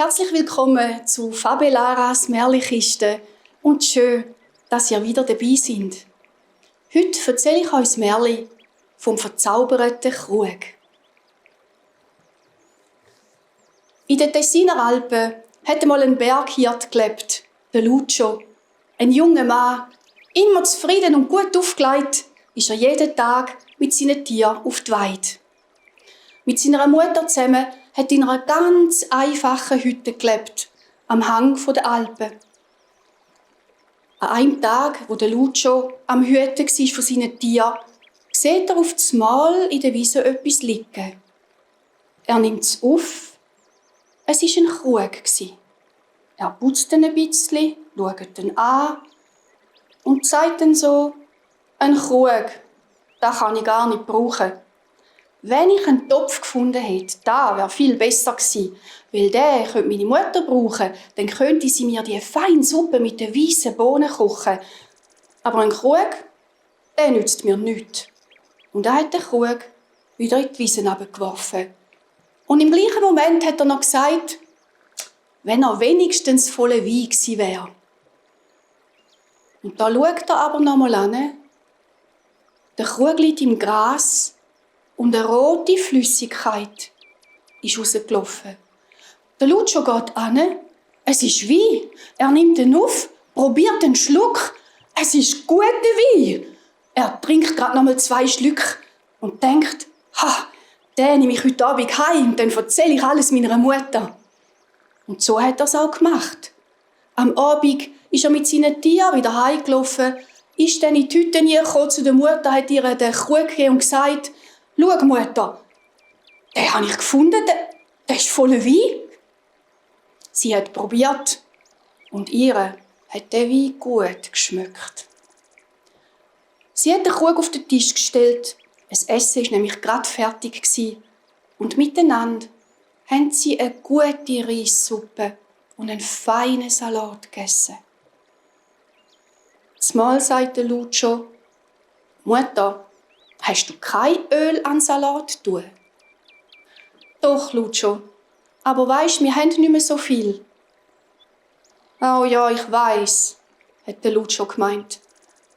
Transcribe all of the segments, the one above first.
Herzlich willkommen zu Fabelaras Märchenkiste und schön, dass ihr wieder dabei seid. Heute erzähle ich euch das Märchen vom verzauberten Krug. In den Tessiner Alpen hat einmal ein Berghirt gelebt, der Lucio. Ein junger Mann, immer zufrieden und gut aufgelegt, ist er jeden Tag mit seinen Tieren auf die Weide. Mit seiner Mutter zusammen hat er in einer ganz einfachen Hütte gelebt, am Hang der Alpen. An einem Tag, wo der Lucio am Hüten war von seinen Tieren, sieht er auf einmal in der Wiese etwas liegen. Er nimmt es auf. Es war ein Krug. Er putzt ihn ein bisschen, schaut ihn an und sagt dann so: «Ein Krug, den kann ich gar nicht brauchen. Wenn ich einen Topf gefunden hätte, da wäre viel besser gewesen, weil den könnte meine Mutter brauchen, dann könnte sie mir die feine Suppe mit den weißen Bohnen kochen. Aber ein Krug, der nützt mir nichts.» Und er hat den Krug wieder in die Wiese hinabgeworfen. Und im gleichen Moment hat er noch gesagt, wenn er wenigstens voller Wein gewesen wäre. Und da schaut er aber noch mal an. Der Krug liegt im Gras und eine rote Flüssigkeit ist rausgelaufen. Der Lucio geht an. Es ist Wein. Er nimmt ihn auf, probiert einen Schluck. Es ist guter Wein. Er trinkt gerade noch mal 2 Schlücke und denkt, den nehme ich heute Abend heim, dann erzähle ich alles meiner Mutter. Und so hat er es auch gemacht. Am Abend ist er mit seinen Tieren wieder heimgelaufen, ist dann in die Hütte gekommen zu der Mutter, hat ihr den Krug gegeben und gesagt, «Schau, Mutter, den habe ich gefunden, der ist voller Wein.» Sie hat probiert und ihr hat der Wein gut geschmeckt. Sie hat den Krug auf den Tisch gestellt. Das Essen war nämlich gerade fertig und miteinander haben sie eine gute Reissuppe und einen feinen Salat gegessen. Zumal sagte Lucio, «Mutter, hast du kein Öl an Salat tun?» «Doch, Lucio, aber weisst, wir haben nicht mehr so viel.» «Oh ja, ich weiss», hat der Lucio gemeint.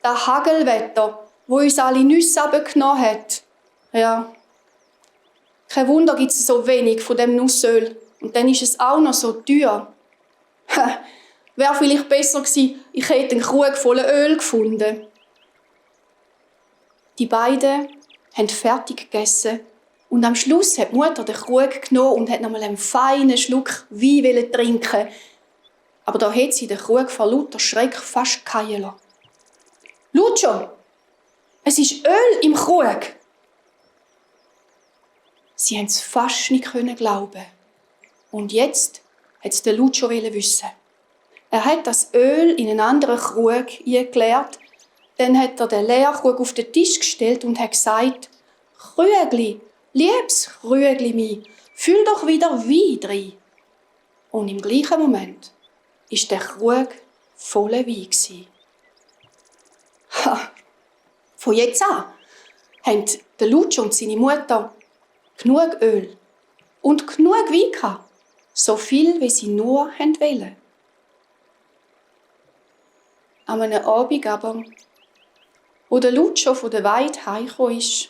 «Das Hagelwetter, wo uns alle Nüsse abgenommen hat. Ja, kein Wunder gibt es so wenig von dem Nussöl. Und dann ist es auch noch so teuer. Wäre vielleicht besser gewesen, ich hätte einen Krug voller Öl gefunden.» Die beiden haben fertig gegessen und am Schluss hat die Mutter den Krug genommen und hat noch mal einen feinen Schluck Wein trinken. Aber da hat sie den Krug vor lauter Schreck fast fallen lassen. «Lucio, es ist Öl im Krug!» Sie konnten es fast nicht glauben. Und jetzt wollte es der Lucio wissen. Er hat das Öl in einen anderen Krug eingeleert. Dann hat er den leeren Krug auf den Tisch gestellt und hat gesagt, «Krügli, liebes Krügli mi, füll doch wieder Wein rein.» Und im gleichen Moment war der Krug voller Wein. Von jetzt an haben der Lucio und seine Mutter genug Öl und genug Wein gehabt, so viel, wie sie nur wollten. An einem Abend aber, wo der Lucio von der Weide heimgekommen ist,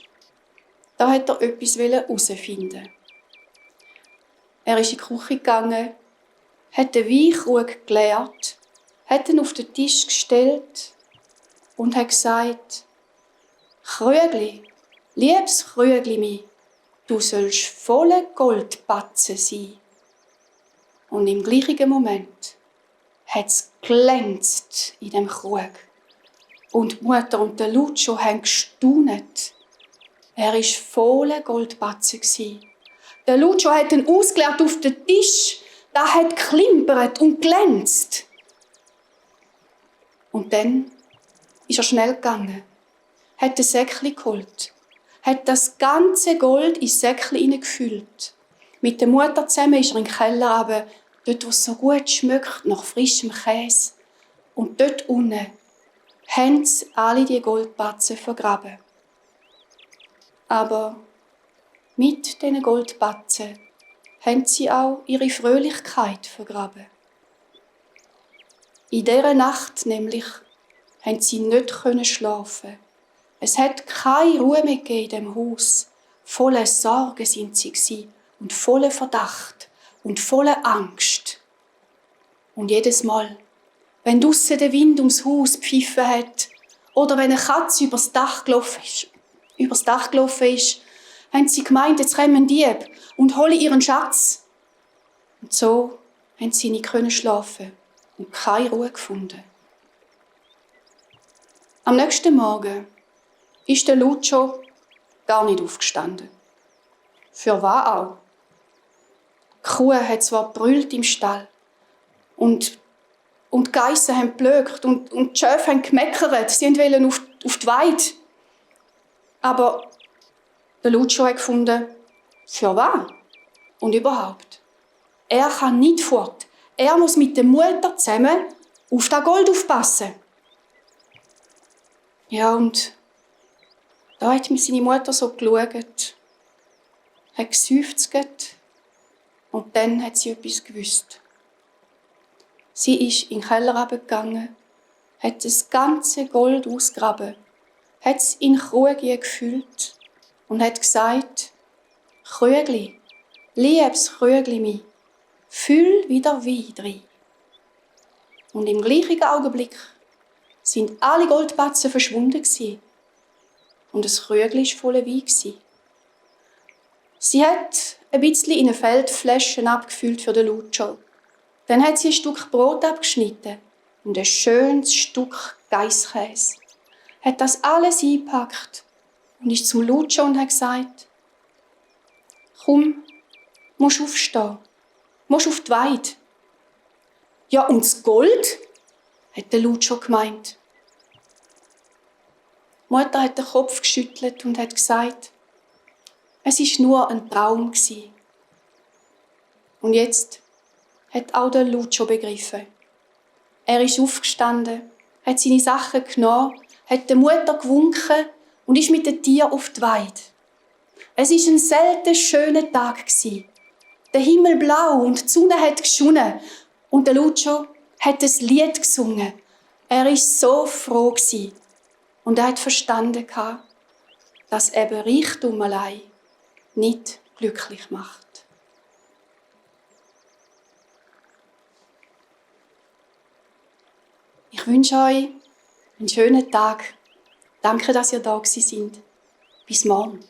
da hat er etwas herausfinden. Er ist in die Küche gegangen, hat den Weinkrug geleert, hat ihn auf den Tisch gestellt und hat gesagt, «Krügli, liebes Krügli mi, du sollst voller Goldbatzen sein.» Und im gleichen Moment hat es glänzt in dem Krug. Und die Mutter und der Lucio haben gestaunet. Er war voller Goldbatzen. Der Lucio hat ihn ausgeleert auf den Tisch. Da hat klimpert und glänzt. Und dann ist er schnell gegangen, hat ein Säckchen geholt, hat das ganze Gold ins Säckchen hineingefüllt. Mit der Mutter zusammen ist er in den Keller runter, dort, wo es so gut schmeckt, nach frischem Käse. Und dort unten haben sie alle die Goldbatzen vergraben. Aber mit diesen Goldbatzen haben sie auch ihre Fröhlichkeit vergraben. In dieser Nacht nämlich haben sie nicht schlafen. Es hat keine Ruhe mehr gegeben in dem Haus. Voller Sorgen sind sie gsi und voller Verdacht und voller Angst. Und jedes Mal, wenn draussen der Wind ums Haus gepfiffen hat oder wenn eine Katze übers Dach gelaufen ist, haben sie gemeint, jetzt kommen ein Dieb und holen ihren Schatz. Und so haben sie nicht schlafen und keine Ruhe gefunden. Am nächsten Morgen ist der Lucio gar nicht aufgestanden. Für was auch? Die Kuh hat zwar brüllt im Stall und die Geissen haben geblökt und die Schöfe haben gemeckert, sie wollten auf die Weide. Aber der Lucio hat gefunden, für was? Und überhaupt. Er kann nicht fort. Er muss mit der Mutter zusammen auf das Gold aufpassen. Ja, und da hat mir seine Mutter so geschaut, hat geseufzt und dann hat sie etwas gewusst. Sie ist in den Keller runtergegangen, hat das ganze Gold ausgegraben, hat es in Krüge gefüllt und hat gesagt, Krügli, liebes Krügli mi, füll wieder Wein rein. Und im gleichen Augenblick sind alle Goldbatzen verschwunden gewesen. Und das Krügli war voller Wein gewesen. Sie hat ein bisschen in eine Feldflasche abgefüllt für den Lucio. Dann hat sie ein Stück Brot abgeschnitten und ein schönes Stück Geisskäse. Hat das alles eingepackt und ist zum Lucio und hat gesagt, komm, musst aufstehen, musst auf die Weide. Ja, und das Gold? Hat der Lucio gemeint. Die Mutter hat den Kopf geschüttelt und hat gesagt, es war nur ein Traum gewesen. Und jetzt hat auch der Lucio begriffen. Er ist aufgestanden, hat seine Sachen genommen, hat der Mutter gewunken und ist mit den Tieren auf die Weide. Es war ein selten schöner Tag gewesen. Der Himmel blau und die Sonne hat geschonnen und der Lucio hat ein Lied gesungen. Er war so froh gewesen. Und er hat verstanden, dass eben Reichtum allein nicht glücklich macht. Ich wünsche euch einen schönen Tag. Danke, dass ihr da seid. Bis morgen.